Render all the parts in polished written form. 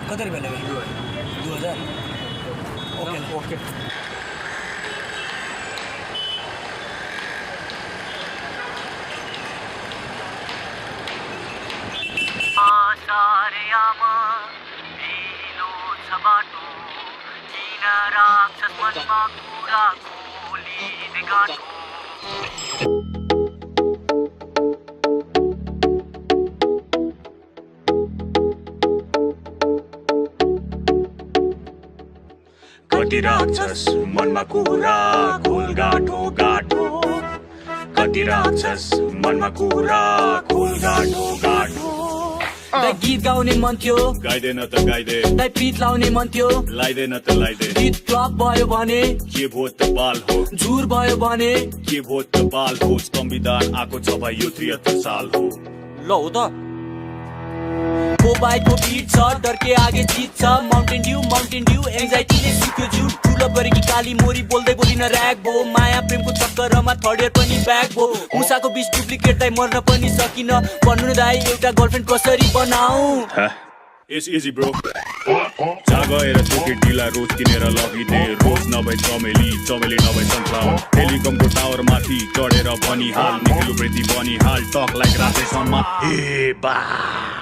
कति रुपियाँ लाग्यो 2000 ओके ओके आसारेयामा ढिलो छ बाटो किन राक्षस मनमा कुरा खोलिने गाँठो कति राक्षस मनमा कुरा खोल गाँठो गाँठो कति राक्षस मनमा कुरा खोल गाँठो गाँठो गीत गाउने मन थियो गाइदेन त गाइदे प्रीत लाउने मन थियो लाइदेन त लाइदे गीत क्लब भयो भने के भो त बाल हो झुर भयो भने के भो त बाल हो संविधान आएको छ भाइ यो 73 साल हो ल हो त मोबाइलको बीट छ डरके आगे जित छ माउन्टेन ड्यू एङ्जाइटीले सुक्यो जिउ ठुलो गरेकी काली मोरी बोल्दै बोलिन र्याग भो माया प्रेमको चक्करमा थर्ड इयर पनि ब्याक भो मुसाको बीच डुप्लिकेट दाइ मर्न पनि सकिन भन्नु दाइ एउटा गर्लफ्रेन्ड कसरी बनाऊ इट्स इजी ब्रो जागएर चोके ढिला रोज किनेर लगिने रोज नभए चमेली नभए सनफ्लावर टेलिकमको टावर माथि चढेर भनी हाल निक्लो वृद्धि बनी हाल टक लाइक राधेसम्म ए बाल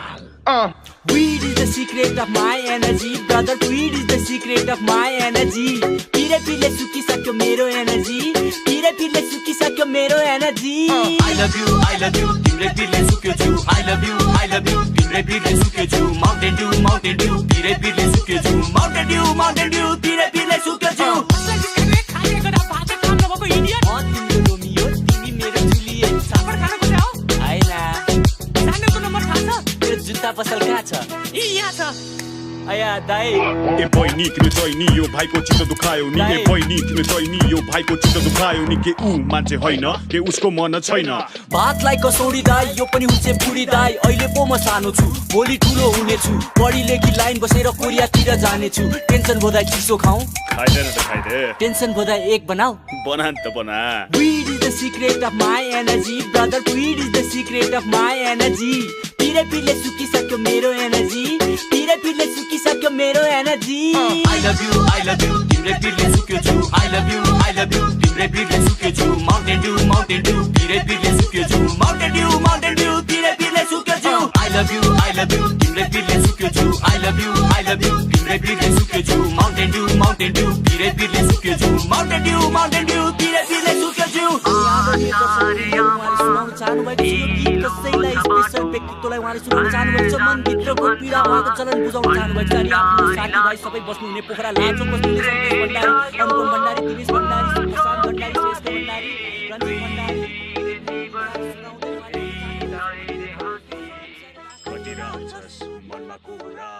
Weed is the secret of my energy brother weed is the secret of my energy पिरे सुकिसक्यो मेरो एनर्जी पिरे सुकिसक्यो मेरो एनर्जी I love you तिम्रै पिरले सुक्यो छु I love you तिम्रै पिरले सुक्यो छु Mountain Dew पिरे सुक्यो छु Mountain Dew पिरे सुक्यो छु तिम्रो रोमियो तिमी मेरो जुलियट सापर खान खोज्या हो हैन सानोको नम्बर थाहा छ त्यो जुत्ता पसल कहाँ छ यहाँ छ आया दाइ ए बहिनी तिमी दैनी यो भाइको चित्त दुखायो नि ए बहिनी तिमी दैनी यो भाइको चित्त दुखायो नि के ऊ मान्छे होइन के उसको मन छैन भातलाई कसौडी दाइ यो पनि हुन्छ बुढी दाइ अहिले पो म सानो छु भोलि ठुलो हुनेछु पढी लेखी लाइन बसेर कोरियातिर जानेछु टेन्सन बोदा चिसो खाऊ खाइदैन त खाइदे टेन्सन बोदा एक बनाऊ बना त बना Weed is the secret of my energy brother weed is the secret of my energy पिरे सुकिसक्यो मेरो एनर्जी पिरे सुकिसक्यो मेरो एनर्जी I love you तिम्रै पिरले सुक्यो छु I love you तिम्रै पिरले सुक्यो छु Mountain Dew पिरे सुक्यो छु Mountain Dew पिरे सुक्यो छु I love you तिम्रै पिरले सुक्यो छु I love you तिम्रै पिरले सुक्यो छु Mountain Dew पिरे सुक्यो छु Mountain Dew पिरे सुक्यो छु कसैलाई स्पेशल व्यक्तित्वलाई उहाँले सुनाउन चाहनुभएको छ मनभित्रको पीडा उहाँको चलन बुझाउन चाहनुभएको छ अनि आफ्नो साथीभाइ सबै बस्नुहुने पोखरा लाचो बस्नुहुने सन्तोष भण्डारी अनुपम भण्डारी दिनेश भण्डारी प्रशान्त भण्डारी श्रेष्ठ भण्डारी रञ्जित भण्डारी कति राक्षस मनमा कुरा